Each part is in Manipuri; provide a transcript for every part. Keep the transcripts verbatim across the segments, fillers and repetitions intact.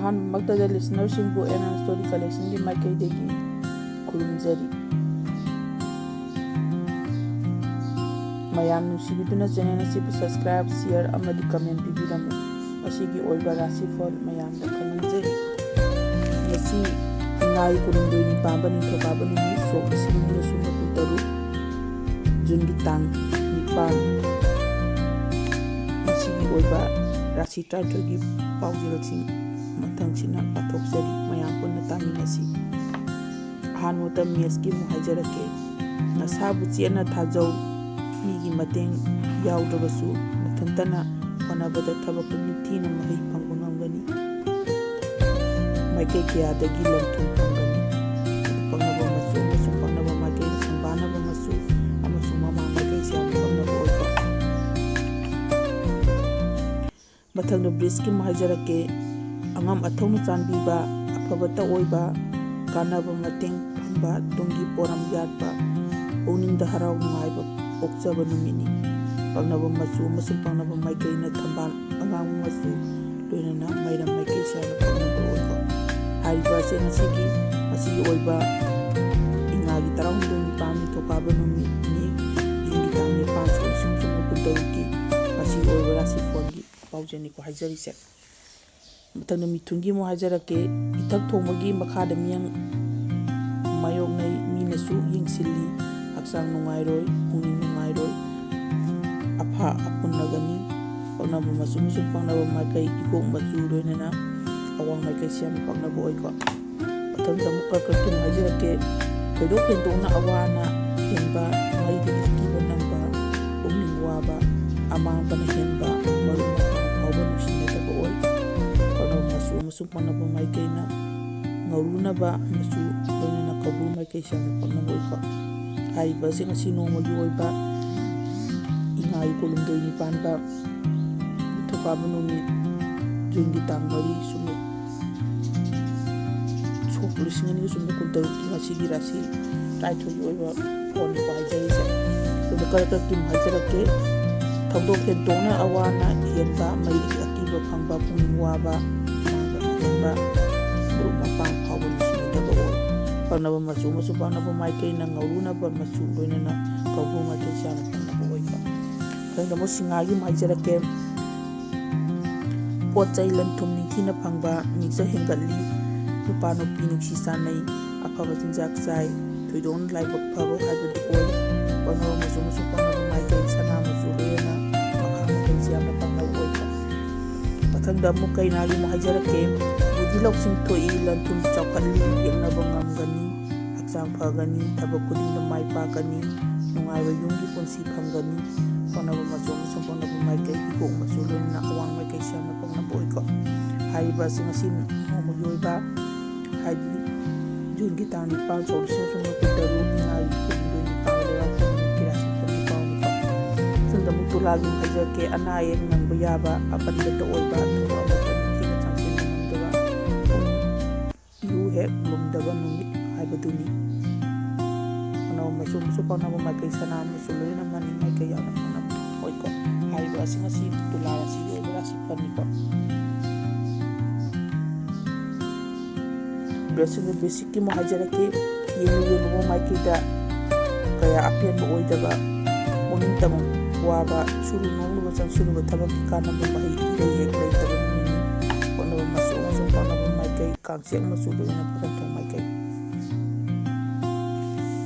ꯑꯍꯥꯟꯕꯃꯛꯇꯗ listenerꯁꯤꯡꯕꯨ ꯑꯦꯟ ꯑꯥꯔ ꯁ꯭ꯇꯣꯔꯤ ꯀꯂꯦꯛꯁꯟꯒꯤ ꯃꯥꯏꯀꯩꯗꯒꯤ ꯈꯨꯔꯨꯝꯖꯔꯤ꯫ ꯃꯌꯥꯝ ꯅꯨꯡꯁꯤꯕꯤꯗꯨꯅ channel ꯑꯁꯤꯕꯨ subscribe, share ꯑꯃꯗꯤ comment ꯄꯤꯕꯤꯔꯝꯃꯨ꯫ ꯃꯁꯤꯒꯤ ꯑꯣꯏꯕ ꯔꯥꯁꯤꯐꯜ ꯃꯌꯥꯝꯗ ꯈꯪꯍꯟꯖꯔꯤ꯫ ꯉꯁꯤ ꯏꯉꯥꯒꯤ ꯀꯨꯟꯍꯨꯝꯗꯣꯏꯅꯤ ꯄꯥꯟꯕ ꯅꯤꯡꯊꯧꯀꯥꯕ ꯅꯨꯃꯤꯠ, ꯁꯣꯛ ꯂꯤꯁꯤꯡ ꯑꯅꯤꯒ ꯁꯨꯞꯅ ꯀꯨꯟꯇꯔꯨꯛ, ꯖꯨꯟꯒꯤ ꯇꯥꯡ ꯅꯤꯄꯥꯟ꯫ ꯃꯁꯤꯒꯤ ꯑꯣꯏꯕ ꯔꯥꯁꯤ ꯇꯔꯥꯅꯤꯊꯣꯏꯒꯤ ꯄꯥꯎꯖꯦꯜꯁꯤꯡ ꯃꯊꯪꯁꯤꯅ ꯄꯥꯊꯣꯛꯆꯔꯤ꯫ ꯃꯌꯥꯝ ꯄꯨꯟꯅ ꯇꯥꯃꯤꯟꯅꯁꯤ꯫ ꯑꯍꯥꯟꯕꯗ ꯃꯦꯁꯀꯤ ꯑꯃꯨꯛ ꯍꯥꯏꯖꯔꯛꯀꯦ꯫ ꯅꯁꯥꯕꯨ ꯆꯦꯠꯅ ꯊꯥꯖꯧ꯫ ꯃꯤꯒꯤ ꯃꯇꯦꯡ ꯌꯥꯎꯗ꯭ꯔꯕꯁꯨ ꯅꯊꯟꯇꯅ ꯍꯣꯠꯅꯕꯗ ꯊꯕꯛꯇꯨ ꯅꯤꯡꯊꯤꯅ ꯃꯍꯩ ꯐꯪꯕ ꯉꯝꯒꯅꯤ꯫ ꯃꯥꯏꯀꯩ ꯀꯌꯥꯗꯒꯤ ꯂꯟ-ꯊꯨꯝ ꯐꯪꯒꯅꯤ꯫ ꯄꯛꯅꯕ ꯃꯆꯨ ꯑꯃꯁꯨꯡ ꯄꯛꯅꯕ ꯃꯥꯏꯀꯩ, ꯁꯪꯕꯥꯅꯕ ꯃꯆꯨ ꯑꯃꯁꯨꯡ ꯃꯃꯥꯡ ꯃꯥꯏꯀꯩꯁꯦ ꯌꯥꯝꯅ ꯄꯛꯅꯕ ꯑꯣꯏꯕ꯫ ꯃꯊꯪꯗ ꯕ꯭ꯔꯤꯖꯀꯤ ꯑꯃ ꯍꯥꯏꯖꯔꯛꯀꯦ꯫ ꯑꯉꯝ ꯑꯊꯧꯅ ꯆꯥꯟꯕꯤꯕ, ꯑꯐꯕꯇ ꯑꯣꯏꯕ, ꯀꯥꯟꯅꯕ ꯃꯇꯦꯡ ꯐꯪꯕ, ꯇꯨꯡꯒꯤ ꯄꯣꯔꯝ ꯌꯥꯠꯄ, ꯄꯨꯛꯅꯤꯡꯗ ꯍꯔꯥꯎ ꯅꯨꯡꯉꯥꯏꯕ ꯄꯣꯛꯆꯕ ꯅꯨꯃꯤꯠꯅꯤ꯫ ꯄꯛꯅꯕ ꯃꯆꯨ ꯑꯃꯁꯨꯡ ꯄꯛꯅꯕ ꯃꯥꯏꯀꯩꯅ ꯊꯝꯕꯥꯜ ꯑꯉꯥꯡꯕ ꯃꯆꯨ, ꯂꯣꯏꯅꯅ ꯃꯩꯔꯝ ꯃꯥꯏꯀꯩꯁꯦ ꯌꯥꯝꯅ ꯄꯛꯅꯕ ꯑꯣꯏꯕ꯫ ꯍꯥꯏꯔꯤꯕ ꯑꯁꯤ ꯉꯁꯤꯒꯤ, ꯉꯁꯤꯒꯤ ꯑꯣꯏꯕ ꯏꯉꯥꯒꯤ ꯇꯔꯥꯍꯨꯝꯗꯣꯏꯅꯤ ꯄꯥꯟꯕ ꯅꯤꯡꯊꯧꯀꯥꯕ ꯅꯨꯃꯤꯠꯅꯤ꯫ ꯖꯨꯟꯒꯤ ꯇꯥꯡ ꯅꯤꯄꯥꯟ, ꯁꯣꯛ ꯂꯤꯁꯤꯡ ꯑꯅꯤ ꯆꯨꯝꯅ ꯀꯨꯟꯇꯔꯨꯛꯀꯤ ꯉꯁꯤꯒꯤ ꯑꯣꯏꯕ ꯔꯥꯁꯤꯐꯣꯟꯒꯤ ꯄꯥꯎꯖꯦꯜꯅꯤꯀꯣ ꯍꯥꯏꯖꯔꯤꯁꯦ꯫ ꯃꯊꯪꯗ ꯃꯤꯊꯨꯟꯒꯤ ꯑꯃꯨꯛ ꯍꯥꯏꯖꯔꯛꯀꯦ꯫ ꯏꯊꯛ ꯊꯣꯡꯕꯒꯤ ꯃꯈꯥꯗ ꯃꯤꯌꯥꯝ ꯃꯥꯌꯣꯛꯅꯩ, ꯃꯤꯅꯁꯨ ꯌꯦꯡꯁꯤꯜꯂꯤ, ꯍꯛꯆꯥꯡ ꯅꯨꯡꯉꯥꯏꯔꯣꯏ, ꯄꯨꯛꯅꯤꯡ ꯅꯨꯡꯉꯥꯏꯔꯣꯏ, ꯑꯐ ꯑꯄꯨꯟꯅꯒꯅꯤ꯫ ꯄꯛꯅꯕ ꯃꯆꯨ ꯑꯃꯁꯨꯡ ꯄꯛꯅꯕ ꯃꯥꯏꯀꯩ, ꯏꯀꯣꯛ ꯃꯆꯨ ꯂꯣꯏꯅꯅ ꯑꯋꯥꯡ ꯃꯥꯏꯀꯩꯁꯦ ꯌꯥꯝꯅ ꯄꯛꯅꯕ ꯑꯣꯏꯀꯣ꯫ ꯃꯊꯪꯗ ꯑꯃꯨꯛ ꯀꯔꯀꯠꯀꯤ ꯑꯃꯨꯛ ꯍꯥꯏꯖꯔꯛꯀꯦ꯫ ꯊꯣꯏꯗꯣꯛ ꯍꯦꯟꯗꯣꯛꯅ ꯑꯋꯥ ꯑꯅꯥ ꯍꯦꯟꯕ, ꯃꯩꯗꯒꯤ ꯑꯀꯤꯕ ꯅꯪꯕ, ꯄꯨꯛꯅꯤꯡ ꯋꯥꯕ, ꯑꯃꯥꯡꯕꯅ ꯍꯦꯟꯕ, ꯃꯔꯨꯞ ꯃꯄꯥꯡ ꯐꯥꯎꯕ ꯅꯨꯡꯁꯤꯅꯗꯕ ꯑꯣꯏ꯫ ꯄꯛꯅꯕ ꯃꯆꯨ ꯑꯃꯁꯨꯡ ꯄꯛꯅꯕ ꯃꯥꯏꯀꯩꯅ ꯉꯧꯔꯨꯅꯕ ꯃꯆꯨ, ꯂꯣꯏꯅꯅ ꯀꯧꯕ꯭ꯔꯨ ꯃꯥꯏꯀꯩꯁꯦ ꯌꯥꯝꯅ ꯄꯛꯅꯕ ꯑꯣꯏꯀꯣ꯫ ꯍꯥꯏꯔꯤꯕ ꯑꯁꯤ ꯉꯁꯤ ꯅꯣꯡꯃꯒꯤ ꯑꯣꯏꯕ ꯏꯉꯥꯒꯤ ꯀꯨꯟꯍꯨꯝꯗꯣꯏꯅꯤ ꯄꯥꯟꯕ ꯅꯤꯡꯊꯧꯀꯥꯕ ꯅꯨꯃꯤꯠ, ꯖꯨꯟꯒꯤ ꯇꯥꯡ ꯃꯔꯤ, ꯁꯨꯞꯅ ꯁꯣꯛꯄ ꯂꯤꯁꯤꯡ ꯑꯅꯤꯒ ꯁꯨꯞꯅ ꯀꯨꯟꯇꯔꯨꯛꯀꯤ ꯉꯁꯤꯒꯤ ꯔꯥꯁꯤ ꯇꯔꯥꯅꯤꯊꯣꯏꯒꯤ ꯑꯣꯏꯕ ꯐꯣꯟꯅꯤꯀꯣ ꯍꯥꯏꯖꯔꯤꯁꯦ꯫ ꯑꯗꯨꯒ ꯀꯔꯀꯠꯀꯤ ꯑꯃꯨꯛ ꯍꯥꯏꯖꯔꯛꯀꯦ꯫ ꯊꯧꯗꯣꯛ ꯍꯦꯟꯗꯣꯛꯅ ꯑꯋꯥ ꯑꯅꯥ ꯍꯦꯟꯕ, ꯃꯩꯒꯤ ꯑꯀꯤꯕ ꯐꯪꯕ, ꯄꯨꯛꯅꯤꯡ ꯋꯥꯕ, ꯑꯃꯥꯡꯕꯅ ꯆꯪꯕ ꯃꯔꯨꯞ ꯃꯄꯥꯡ ꯐꯥꯎꯕ ꯅꯨꯡꯁꯤꯅꯗꯕ ꯑꯣꯏ꯫ ꯄꯛꯅꯕ ꯃꯆꯨ ꯑꯃꯁꯨꯡ ꯄꯛꯅꯕ ꯃꯥꯏꯀꯩꯅ ꯉꯧꯔꯨꯅꯕ ꯃꯆꯨ ꯂꯣꯏꯅꯅ ꯀꯧꯕ꯭ꯔꯨ ꯃꯥꯏꯀꯩ ꯆꯥꯅ ꯄꯛꯅꯕ ꯑꯣꯏꯕ꯫ ꯃꯊꯪꯗ ꯑꯃꯨꯛ ꯁꯤꯡꯍꯥꯒꯤ ꯑꯃꯨꯛ ꯍꯥꯏꯖꯔꯛꯀꯦ꯫ ꯄꯣꯠ ꯆꯩ ꯂꯟ ꯊꯨꯝ ꯅꯤꯡꯊꯤꯅ ꯐꯪꯕ, ꯃꯤꯡꯆꯠ ꯍꯦꯟꯒꯠꯂꯤ, ꯅꯨꯄꯥ ꯅꯨꯄꯤ ꯅꯨꯡꯁꯤ ꯆꯥꯟꯅꯩ, ꯑꯐꯕ ꯆꯤꯟꯖꯥꯛ ꯆꯥꯏ, ꯊꯣꯏꯗꯣꯛꯅ ꯂꯥꯏꯕꯛ ꯐꯕ ꯍꯥꯏꯕꯗꯨ ꯑꯣꯏ꯫ ꯄꯛꯅꯕ ꯃꯆꯨ ꯑꯃꯁꯨꯡ ꯄꯛꯅꯕ ꯃꯥꯏꯀꯩ ꯁꯅꯥ ꯃꯆꯨ ꯂꯣꯏꯅꯅ ꯃꯈꯥ ꯃꯈꯩꯁꯤ ꯌꯥꯝꯅ ꯄꯛꯅꯕ ꯑꯣꯏꯕ꯫ ꯃꯊꯪꯗ ꯑꯃꯨꯛ ꯀꯩꯅꯥꯒꯤ ꯑꯃꯨꯛ ꯍꯥꯏꯖꯔꯛꯀꯦ꯫ ꯕꯨꯗꯤ ꯂꯧꯁꯤꯡ ꯊꯣꯛꯏ, ꯂꯟ ꯊꯨꯝ ꯆꯥꯎꯈꯠꯂꯤ, ꯌꯦꯛꯅꯕ ꯉꯝꯒꯅꯤ, ꯍꯛꯆꯥꯡ ꯐꯒꯅꯤ, ꯊꯕꯛ ꯈꯨꯗꯤꯡꯗ ꯃꯥꯏ ꯄꯥꯛꯀꯅꯤ, ꯅꯨꯡꯉꯥꯏꯕ ꯌꯨꯝꯒꯤ ꯄꯨꯟꯁꯤ ꯐꯪꯒꯅꯤ꯫ ꯄꯛꯅꯕ ꯃꯆꯨ ꯑꯃꯁꯨꯡ ꯄꯛꯅꯕ ꯃꯥꯏꯀꯩ ꯍꯤꯒꯣꯛ ꯃꯆꯨ ꯂꯣꯏꯅꯅ ꯑꯋꯥꯡ ꯃꯥꯏꯀꯩ ꯁꯦꯝꯅ ꯄꯛꯅꯕ ꯑꯣꯏꯀꯣ꯫ ꯍꯥꯏꯔꯤꯕ ꯑꯁꯤ ꯉꯁꯤ ꯅꯣꯡꯃꯒꯤ ꯑꯣꯏꯕ, ꯍꯥꯏꯗꯤ ꯖꯨꯟꯒꯤ ꯇꯥꯡ ꯅꯤꯄꯥꯟ, ꯁꯣꯛ ꯂꯤꯁꯤꯡ ꯑꯃ ꯆꯥꯃꯥꯄꯟ ꯃꯔꯤꯐꯨ ꯇꯔꯨꯛ ꯏꯉꯥꯒꯤ ꯀꯨꯟꯍꯨꯝꯗꯣꯏ ꯅꯤꯄꯥꯟ ꯂꯩꯕꯥꯛ ꯄꯣꯛꯄ ꯅꯨꯃꯤꯠꯀꯤ ꯔꯥꯁꯤ ꯐꯜꯒꯤ ꯄꯥꯎꯅꯤꯀꯣ꯫ ꯃꯊꯪꯗ ꯑꯃꯨꯛ ꯇꯨꯂꯥꯒꯤ ꯑꯃꯨꯛ ꯍꯥꯏꯖꯔꯛꯀꯦ꯫ ꯑꯅꯥ ꯑꯌꯦꯛ ꯅꯪꯕ ꯌꯥꯕ, ꯑꯄꯟꯕꯇ ꯑꯣꯏꯕ, ꯊꯕꯛ ꯑꯃꯠꯇ ꯅꯤꯡꯊꯤꯅ ꯆꯪꯁꯤꯟꯕ ꯉꯝꯗꯕ, ꯏꯔꯨ ꯍꯦꯛ ꯂꯨꯝꯗꯕ ꯅꯨꯃꯤꯠ ꯍꯥꯏꯕꯗꯨꯅꯤ꯫ ꯄꯛꯅꯕ ꯃꯆꯨ ꯑꯃꯁꯨꯡ ꯄꯛꯅꯕ ꯃꯥꯏꯀꯩ ꯁꯅꯥ ꯃꯆꯨ ꯂꯣꯏꯅ ꯃꯅꯤꯡ ꯃꯥꯏꯀꯩ ꯌꯥꯎꯅ ꯄꯛꯅꯕ ꯑꯣꯏꯀꯣ꯫ ꯍꯥꯏꯔꯤꯕ ꯑꯁꯤ ꯉꯁꯤ ꯇꯨꯂꯥ ꯔꯥꯁꯤꯒꯤ ꯑꯣꯏꯕ ꯔꯥꯁꯤ ꯐꯜꯅꯤꯀꯣ꯫ ꯕꯦꯁꯤꯛ, ꯕꯦꯁꯤꯛꯀꯤ ꯑꯃꯨꯛ ꯍꯥꯏꯖꯔꯛꯀꯦ꯫ ꯌꯦꯡꯂꯨ ꯌꯦꯡꯂꯨꯕ ꯃꯥꯏꯀꯩꯗ ꯀꯌꯥ ꯑꯄꯦꯟꯕ ꯑꯣꯏꯗꯕ, ꯄꯨꯛꯅꯤꯡ ꯇꯝ ꯋꯥꯕ, ꯁꯨꯔꯨ ꯅꯣꯝꯂꯨꯕ ꯆꯪꯁꯤꯜꯂꯨꯕ ꯊꯕꯛꯀꯤ ꯀꯥꯟꯅꯕ ꯃꯍꯩ ꯏꯔꯩ ꯍꯦꯛ ꯂꯩꯇꯕ ꯅꯨꯃꯤꯠꯅꯤ꯫ ꯄꯛꯅꯕ ꯃꯆꯨ ꯑꯃꯁꯨꯡ ꯄꯛꯅꯕ ꯃꯥꯏꯀꯩ ꯀꯥꯡꯆꯦꯛ ꯃꯆꯨ ꯂꯣꯏꯅꯅ ꯄꯨꯔꯝꯊꯣꯡ ꯃꯥꯏꯀꯩ꯫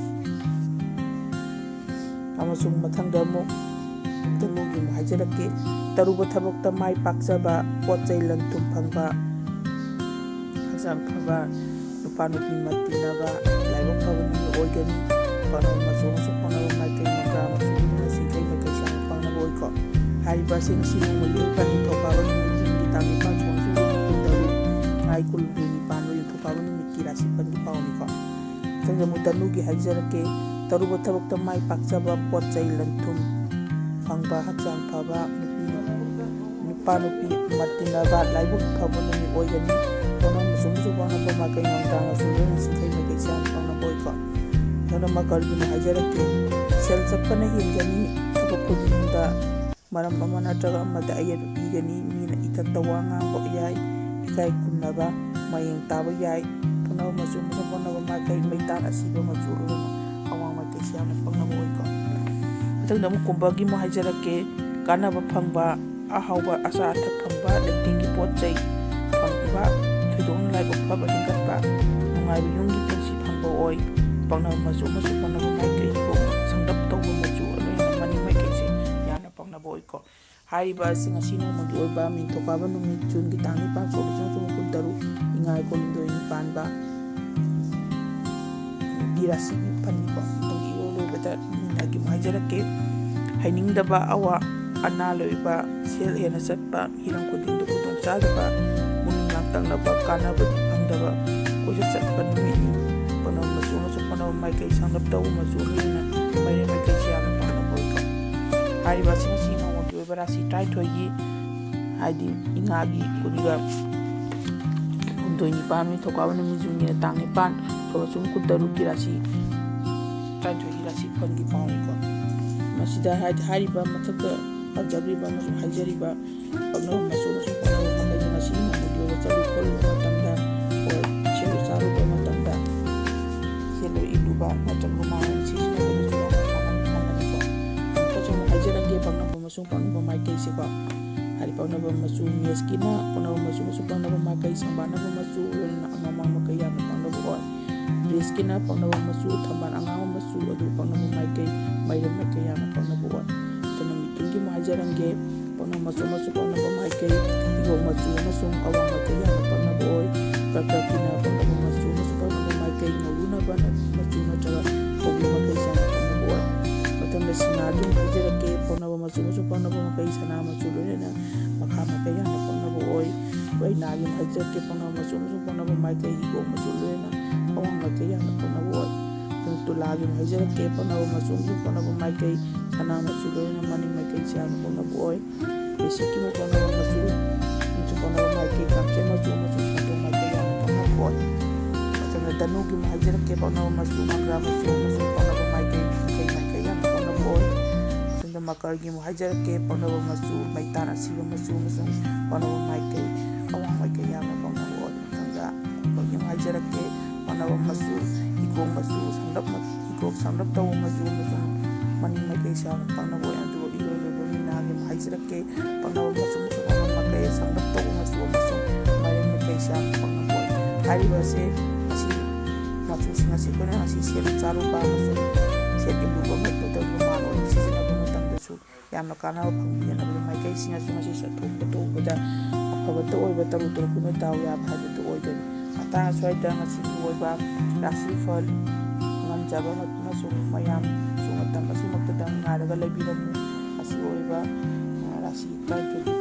ꯑꯃꯁꯨꯡ ꯃꯊꯪꯗ ꯑꯃꯨꯛ ꯙꯅꯨꯒꯤ ꯑꯃꯨꯛ ꯍꯥꯏꯖꯔꯛꯀꯦ꯫ ꯇꯧꯔꯨꯕ ꯊꯕꯛꯇ ꯃꯥꯏ ꯄꯥꯛꯆꯕ, ꯄꯣꯠ ꯆꯩ ꯂꯟ ꯊꯨꯝ ꯐꯪꯕ, ꯍꯛꯆꯥꯡ ꯐꯕ, ꯅꯨꯄꯥ ꯅꯨꯄꯤ ꯃꯥꯏ ꯇꯤꯟꯅꯕ, ꯂꯥꯏꯕꯛ ꯐꯕ ꯅꯨꯃꯤꯠ ꯑꯣꯏꯒꯅꯤ꯫ ꯄꯛꯅꯕ ꯃꯆꯨ ꯑꯃꯁꯨꯡ ꯄꯛꯅꯕ ꯃꯥꯏꯀꯩ ꯃꯪꯒ꯭ꯔꯥ ꯃꯆꯨ ꯂꯣꯏꯅꯅ ꯁꯤꯡꯈꯩ ꯃꯥꯏꯀꯩ ꯁꯥꯡꯅ ꯄꯛꯅꯕ ꯑꯣꯏꯀꯣ꯫ ꯍꯥꯏꯔꯤꯕ ꯑꯁꯤ ꯉꯁꯤ ꯅꯣꯡꯃꯒꯤ ꯑꯣꯏꯕ ꯅꯤꯡꯊꯧꯀꯥꯕ ꯅꯨꯃꯤꯠ, ꯖꯨꯟꯒꯤ ꯇꯥꯡ ꯅꯤꯄꯥꯟ, ꯁꯣꯛ ꯂꯤꯁꯤꯡ ꯑꯅꯤ ꯀꯨꯟ ꯇꯔꯨꯛ, ꯏꯉꯥ ꯀꯨꯟꯍꯨꯝꯗꯣꯏ ꯅꯤꯄꯥꯟ, ꯅꯤꯡꯊꯧꯀꯥꯕ ꯅꯨꯃꯤꯠꯀꯤ ꯔꯥꯁꯤ ꯐꯜꯒꯤ ꯄꯥꯎꯅꯤꯀꯣ꯫ ꯃꯊꯪꯗ ꯑꯃꯨꯛ ꯙꯅꯨꯒꯤ ꯍꯥꯏꯖꯔꯛꯀꯦ꯫ ꯇꯧꯔꯨꯕ ꯊꯕꯛꯇ ꯃꯥꯏ ꯄꯥꯛꯆꯕ, ꯄꯣꯠ ꯆꯩ ꯂꯟ ꯊꯨꯝ ꯐꯪꯕ, ꯍꯛꯆꯥꯡ ꯐꯕ, ꯅꯨꯄꯤ, ꯅꯨꯄꯥ ꯅꯨꯄꯤ ꯃꯥꯏ ꯇꯤꯟꯅꯕ, ꯂꯥꯏꯕꯛ ꯐꯕ ꯅꯨꯃꯤꯠ ꯑꯣꯏꯒꯅꯤ꯫ ꯄꯛꯅꯕ ꯃꯆꯨ ꯑꯃꯁꯨꯡ ꯄꯛꯅꯕ ꯃꯥꯏꯀꯩ ꯃꯪꯒ꯭ꯔꯥ ꯃꯆꯨ ꯂꯣꯏꯅꯅ ꯁꯤꯡꯈꯩ ꯃꯥꯏꯀꯩ ꯁꯥꯡꯅ ꯄꯛꯅꯕ ꯑꯣꯏꯀꯣ꯫ ꯃꯊꯪꯗ ꯃꯀꯔꯒꯤ ꯑꯃꯨꯛ ꯍꯥꯏꯖꯔꯛꯀꯦ꯫ ꯁꯦꯜ ꯆꯠꯄꯅ ꯍꯦꯟꯒꯅꯤ꯫ ꯊꯕꯛ ꯈꯨꯗꯤꯡꯗ ꯃꯔꯝ ꯑꯃ ꯅꯠꯇ꯭ꯔꯒ ꯑꯃꯗ ꯑꯌꯦꯠꯄ ꯄꯤꯒꯅꯤ꯫ ꯃꯤꯅ ꯏꯊꯛꯇ ꯋꯥ ꯉꯥꯡꯕ ꯌꯥꯏ꯫ ꯏꯀꯥꯏ ꯈꯨꯝꯅꯕ, ꯃꯌꯦꯡ ꯇꯥꯕ ꯌꯥꯏ꯫ ꯄꯛꯅꯕ ꯃꯆꯨ ꯑꯃꯁꯨꯡ ꯄꯛꯅꯕ ꯃꯥꯏꯀꯩ ꯃꯩ ꯇꯥꯅ ꯑꯁꯤꯕ ꯃꯆꯨ ꯑꯣꯏꯕꯅ ꯑꯋꯥꯡ ꯃꯥꯏꯀꯩꯁꯤ ꯌꯥꯝꯅ ꯄꯛꯅꯕ ꯑꯣꯏꯀꯣ꯫ ꯃꯊꯪꯗ ꯑꯃꯨꯛ ꯀꯨꯝꯕꯒꯤ ꯑꯃꯨꯛ ꯍꯥꯏꯖꯔꯛꯀꯦ꯫ ꯀꯥꯟꯅꯕ ꯐꯪꯕ, ꯑꯍꯥꯎꯕ ꯑꯆꯥ ꯑꯊꯛ ꯐꯪꯕ, ꯂꯩꯇꯦꯡꯒꯤ ꯄꯣꯠ ꯆꯩ ꯐꯪꯕ, ꯊꯣꯏꯗꯣꯛꯅ ꯂꯥꯏꯕꯛ ꯐꯕ ꯍꯦꯟꯒꯠꯄ, ꯅꯨꯡꯉꯥꯏꯕ ꯌꯨꯝꯒꯤ ꯄꯨꯟꯁꯤ ꯐꯪꯕ ꯑꯣꯏ꯫ ꯄꯛꯅꯕ ꯃꯆꯨ ꯑꯃꯁꯨꯡ ꯄꯛꯅꯕ ꯃꯥꯏꯀꯩ ꯍꯤꯒꯣꯛ ꯁꯪꯂꯞ ꯇꯧꯕ ꯃꯆꯨ ꯑꯗꯨꯅ ꯃꯅꯤꯡ ꯃꯥꯏꯀꯩꯁꯦ ꯌꯥꯝꯅ ꯄꯛꯅꯕ ꯑꯣꯏꯀꯣ꯫ ꯍꯥꯏꯔꯤꯕ ꯑꯁꯤ ꯉꯁꯤ ꯅꯣꯡꯃꯒꯤ ꯑꯣꯏꯕ ꯅꯤꯡꯊꯧꯀꯥꯕ ꯅꯨꯃꯤꯠ ꯖꯨꯟꯒꯤ ꯇꯥꯡ ꯅꯤꯄꯥꯟ, ꯁꯣꯛꯂꯤꯕ ꯆꯍꯤ ꯀꯨꯟꯇꯔꯨꯛ, ꯏꯉꯥ ꯏꯀꯣꯟ ꯍꯨꯝꯗꯣꯏꯅꯤ ꯄꯥꯟꯕ ꯒꯤ ꯔꯥꯁꯤꯒꯤ ꯐꯅꯤꯀꯣ꯫ ꯑꯗꯨꯒꯤ ꯏꯔꯣꯏ ꯂꯣꯏꯕꯗ ꯃꯤꯅꯒꯤ ꯑꯃꯨꯛ ꯍꯥꯏꯖꯔꯛꯀꯦ꯫ ꯍꯩꯅꯤꯡꯗꯕ, ꯑꯋꯥ ꯑꯅꯥ ꯂꯣꯏꯕ, ꯁꯦꯜ ꯍꯦꯟꯅ ꯆꯠꯄ, ꯍꯤꯔꯝ ꯈꯨꯗꯤꯡꯗ ꯈꯨꯗꯣꯡꯆꯥꯗꯕ, ꯄꯨꯛꯅꯤꯡ ꯂꯥꯡꯇꯛꯅꯕ, ꯀꯥꯟꯅꯕ ꯐꯪꯗꯕ, ꯀꯣꯏꯆꯠ ꯆꯠꯄ ꯅꯨꯃꯤꯠꯅꯤ꯫ ꯄꯛꯅꯕ ꯃꯆꯨ ꯑꯃꯁꯨꯡ ꯄꯛꯅꯕ ꯃꯥꯏꯀꯩ ꯁꯪꯂꯞ ꯇꯧꯕ ꯃꯆꯨ ꯑꯃꯅ ꯃꯩꯔꯦ ꯃꯥꯏꯀꯩꯁꯤ ꯌꯥꯝꯅ ꯄꯛꯅꯕ ꯑꯣꯏꯀꯣ꯫ ꯍꯥꯏꯔꯤꯕ ꯑꯁꯤ ꯉꯁꯤ ꯅꯣꯡꯃꯒꯤ ꯑꯣꯏꯕ ꯔꯥꯁꯤ ꯇꯔꯥꯅꯤꯊꯣꯏꯒꯤ, ꯍꯥꯏꯗꯤ ꯏꯉꯥꯒꯤ ꯀꯨꯟꯒ ꯍꯨꯝꯗꯣꯏ ꯅꯤꯄꯥꯟ ꯅꯤꯡꯊꯧꯀꯥꯕ ꯅꯨꯃꯤꯠ ꯖꯨꯟꯒꯤ ꯇꯥꯡ ꯅꯤꯄꯥꯟ, ꯁꯣꯛꯂꯤꯕ ꯆꯍꯤ ꯀꯨꯟꯇꯔꯨꯛꯀꯤ ꯔꯥꯁꯤ ꯇꯔꯥꯅꯤꯊꯣꯏꯒꯤ ꯔꯥꯁꯤ ꯐꯜꯒꯤ ꯄꯥꯎꯅꯤꯀꯣ꯫ ꯃꯁꯤꯗ ꯍꯥꯏꯗꯤ ꯍꯥꯏꯔꯤꯕ ꯃꯊꯛꯇ ꯄꯟꯖꯈ꯭ꯔꯤꯕ ꯑꯃꯁꯨꯡ ꯍꯥꯏꯖꯔꯤꯕ ꯄꯛꯅꯕ ꯃꯆꯨ ꯑꯃꯁꯨꯡ ꯄꯛꯅꯕ ꯃꯈꯩꯒꯤ ꯉꯁꯤ ꯅꯣꯡꯃꯒꯤ ꯑꯣꯏꯕ ꯆꯠꯂꯨ ꯈꯣꯠꯂꯨꯕ ꯃꯇꯝꯗ, ꯑꯣꯔ ꯁꯦꯠꯂꯨ ꯆꯥꯔꯨꯕ ꯃꯇꯝꯗ, ꯁꯦꯠꯂꯨ ꯏꯜꯂꯨꯕ ꯅꯠꯇ꯭ꯔꯒ ꯃꯥꯡꯍꯟ ꯁꯤꯖꯤꯟꯅꯕꯗꯁꯨ ꯌꯥꯝꯅ ꯀꯥꯟꯅꯕ ꯐꯪꯒꯅꯤꯀꯣ꯫ ꯑꯃꯨꯛꯀꯁꯨ ꯑꯃꯨꯛ ꯍꯥꯏꯖꯔꯝꯒꯦ ꯄꯛꯅꯕ ꯑꯃꯁꯨꯡ ꯄꯛꯅꯕ ꯃꯥꯏꯀꯩꯁꯦꯀꯣ꯫ ꯍꯥꯏꯗꯤ ꯄꯛꯅꯕ ꯃꯆꯨ ꯃꯦꯁꯀꯤꯅ ꯄꯛꯅꯕ ꯃꯆꯨ ꯑꯃꯁꯨꯡ ꯄꯛꯅꯕ ꯃꯥꯏꯀꯩ ꯁꯪꯕꯥꯟꯅꯕ ꯃꯆꯨ, ꯂꯣꯏꯅꯅ ꯑꯉꯥꯡꯕ ꯃꯥꯏꯀꯩ ꯌꯥꯝꯅ ꯄꯛꯅꯕ ꯑꯣꯏ꯫ ꯒ꯭ꯔꯦꯁꯀꯤꯅ ꯄꯛꯅꯕ ꯃꯆꯨ ꯊꯝꯕꯥꯜ ꯑꯉꯥꯡꯕ ꯃꯆꯨ ꯑꯗꯨ ꯄꯛꯅꯕ ꯃꯥꯏꯀꯩ, ꯃꯩꯔꯝ ꯃꯥꯏꯀꯩ ꯌꯥꯝꯅ ꯄꯛꯅꯕ ꯑꯣꯏ꯫ ꯑꯗꯨꯅ ꯃꯤꯊꯨꯟꯒꯤ ꯑꯃꯨꯛ ꯍꯥꯏꯖꯔꯝꯒꯦ꯫ ꯄꯛꯅꯕ ꯃꯆꯨ ꯑꯃꯁꯨꯡ ꯄꯛꯅꯕ ꯃꯥꯏꯀꯩ ꯍꯤꯒꯣꯛ ꯃꯆꯨ ꯑꯃꯁꯨꯡ ꯑꯋꯥꯡ ꯃꯥꯏꯀꯩ ꯌꯥꯝꯅ ꯄꯛꯅꯕ ꯑꯣꯏ꯫ ꯀꯔꯀꯠꯀꯤꯅ ꯄꯛꯅꯕ ꯃꯆꯨ ꯑꯃꯁꯨꯡ ꯄꯛꯅꯕ ꯃꯥꯏꯀꯩ ꯉꯧꯔꯨꯅꯕ ꯃꯆꯨ ꯅꯠꯇ꯭ꯔꯒ ꯀꯣꯕꯤ ꯃꯥꯏꯀꯩ ꯌꯥꯝꯅ ꯄꯛꯅꯕ ꯑꯣꯏ꯫ ꯃꯊꯪꯗ ꯁꯤꯡꯍꯥꯒꯤ ꯑꯃꯨꯛ ꯍꯥꯏꯖꯔꯛꯀꯦ꯫ ꯄꯛꯅꯕ ꯃꯆꯨ ꯑꯃꯁꯨꯡ ꯄꯛꯅꯕ ꯃꯥꯏꯀꯩ ꯁꯅꯥ ꯃꯆꯨ ꯂꯣꯏꯅꯅ ꯃꯈꯥ ꯃꯥꯏꯀꯩ ꯌꯥꯝꯅ ꯄꯛꯅꯕ ꯑꯣꯏ꯫ ꯀꯩꯅꯥꯒꯤ ꯑꯃꯨꯛ ꯍꯥꯏꯖꯔꯛꯀꯦ꯫ ꯄꯛꯅꯕ ꯃꯆꯨ ꯑꯃꯁꯨꯡ ꯄꯛꯅꯕ ꯃꯥꯏꯀꯩ ꯍꯤꯒꯣꯛ ꯃꯆꯨ ꯂꯣꯏꯅꯅ ꯑꯋꯥꯡ ꯃꯥꯏꯀꯩ ꯌꯥꯝꯅ ꯄꯛꯅꯕ ꯑꯣꯏ꯫ ꯑꯗꯨꯅ ꯇꯨꯂꯥꯒꯤ ꯑꯃꯨꯛ ꯍꯥꯏꯖꯔꯛꯀꯦ꯫ ꯄꯛꯅꯕ ꯃꯆꯨ ꯑꯃꯁꯨꯡ ꯄꯛꯅꯕ ꯃꯥꯏꯀꯩ ꯁꯅꯥ ꯃꯆꯨ ꯂꯣꯏꯅꯅ ꯃꯅꯤꯡ ꯃꯥꯏꯀꯩꯁꯦ ꯌꯥꯝꯅ ꯄꯛꯅꯕ ꯑꯣꯏ꯫ ꯕꯦꯁꯤꯛꯀꯤ ꯑꯃꯨꯛ ꯄꯛꯅꯕ ꯃꯆꯨ ꯑꯃꯁꯨꯡ ꯄꯛꯅꯕ ꯃꯥꯏꯀꯩ ꯀꯥꯡꯆꯦꯠ ꯃꯆꯨ ꯑꯃꯁꯨꯡ ꯁꯪꯒꯣꯝ ꯃꯥꯏꯀꯩ ꯌꯥꯝꯅ ꯄꯛꯅꯕ ꯑꯣꯏ꯫ ꯃꯊꯪꯗ ꯙꯅꯨꯒꯤ ꯑꯃꯨꯛ ꯍꯥꯏꯖꯔꯛꯀꯦ꯫ ꯄꯛꯅꯕ ꯃꯆꯨ ꯃꯪꯒ꯭ꯔꯥ ꯃꯆꯨ ꯑꯃꯁꯨꯡ ꯄꯛꯅꯕ ꯃꯥꯏꯀꯩ ꯃꯈꯩ ꯃꯥꯏꯀꯩ ꯌꯥꯝꯅ ꯄꯛꯅꯕ ꯑꯣꯏ꯫ ꯃꯊꯪꯗ ꯃꯀꯔꯒꯤ ꯑꯃꯨꯛ ꯍꯥꯏꯖꯔꯛꯀꯦ꯫ ꯄꯛꯅꯕ ꯃꯆꯨ ꯃꯩꯇꯥꯟ ꯑꯁꯤꯕ ꯃꯆꯨ ꯑꯃꯁꯨꯡ ꯄꯛꯅꯕ ꯃꯥꯏꯀꯩ ꯑꯋꯥꯡ ꯀꯌꯥ ꯑꯃ ꯄꯥꯛꯅꯕ ꯑꯣꯏ꯫ ꯃꯊꯪꯗ ꯑꯩꯈꯣꯏꯒꯤ ꯑꯃ ꯍꯥꯏꯖꯔꯛꯀꯦ, ꯄꯥꯛꯅꯕ ꯃꯆꯨ, ꯍꯤꯒꯣꯛ ꯃꯆꯨ, ꯁꯪꯂꯞ ꯃ-, ꯍꯤꯒꯣꯛ ꯁꯪꯂꯞ ꯇꯧꯕ ꯃꯆꯨ ꯑꯃꯁꯨꯡ ꯃꯅꯤꯡ ꯃꯥꯏꯀꯩ ꯁꯥꯡꯅ ꯄꯥꯛꯅꯕ ꯑꯣꯏ꯫ ꯑꯗꯨꯒ ꯏꯔꯣꯏ ꯂꯣꯏꯕ ꯃꯤꯅꯥꯒꯤ ꯑꯃ ꯍꯥꯏꯖꯔꯛꯀꯦ, ꯄꯥꯛꯅꯕ ꯃꯆꯨ ꯑꯃꯁꯨꯡ ꯃꯅꯤꯡ ꯃꯥꯏꯀꯩ ꯁꯪꯂꯞ ꯇꯧꯕ ꯃꯆꯨ ꯑꯃꯁꯨꯡ ꯃꯔꯦꯡ ꯃꯥꯏꯀꯩ ꯁꯥꯡꯅ ꯄꯥꯛꯅꯕ ꯑꯣꯏ꯫ ꯍꯥꯏꯔꯤꯕ ꯑꯁꯤ, ꯑꯁꯤ ꯃꯆꯨꯁꯤꯡ ꯑꯁꯤ ꯑꯩꯈꯣꯏꯅ ꯉꯁꯤ ꯁꯦꯠꯂꯨ ꯆꯥꯔꯨꯕ ꯑꯃꯁꯨꯡ ꯁꯦꯠ ꯏꯜꯂꯨꯕ ꯃꯇꯝꯗ ꯃꯥꯟ ꯑꯣꯏꯅ ꯁꯤꯖꯤꯟꯅꯕ ꯃꯇꯝꯗꯁꯨ ꯌꯥꯝꯅ ꯀꯥꯟꯅꯕ ꯐꯪꯕꯤꯒꯅꯕꯒꯤ ꯃꯥꯏꯀꯩꯁꯤꯡ ꯑꯁꯤ ꯉꯁꯤ ꯆꯠꯊꯣꯛꯄ ꯊꯣꯛꯄꯗ ꯑꯐꯕꯇ ꯑꯣꯏꯕ, ꯇꯔꯨ ꯇꯔꯨꯛ ꯄꯨꯟꯕ ꯗꯥꯎ ꯌꯥꯕ ꯍꯥꯏꯕꯗꯨ ꯑꯣꯏꯗꯣꯏꯅꯤ꯫ ꯃꯇꯥꯡ ꯑꯁ꯭ꯋꯥꯏꯗ ꯉꯁꯤꯒꯤ ꯑꯣꯏꯕ ꯔꯥꯁꯤꯐꯜ ꯉꯝꯖꯕ ꯑꯃꯁꯨꯡ ꯃꯌꯥꯝꯁꯨ ꯃꯇꯝ ꯑꯁꯤꯃꯛꯇꯗ ꯉꯥꯏꯔꯒ ꯂꯩꯕꯤꯔꯝꯃꯨ꯫ ꯉꯁꯤ ꯑꯣꯏꯕ, ꯑ, ꯔꯥꯁꯤ ꯇꯔꯥꯅꯤꯊꯣꯏ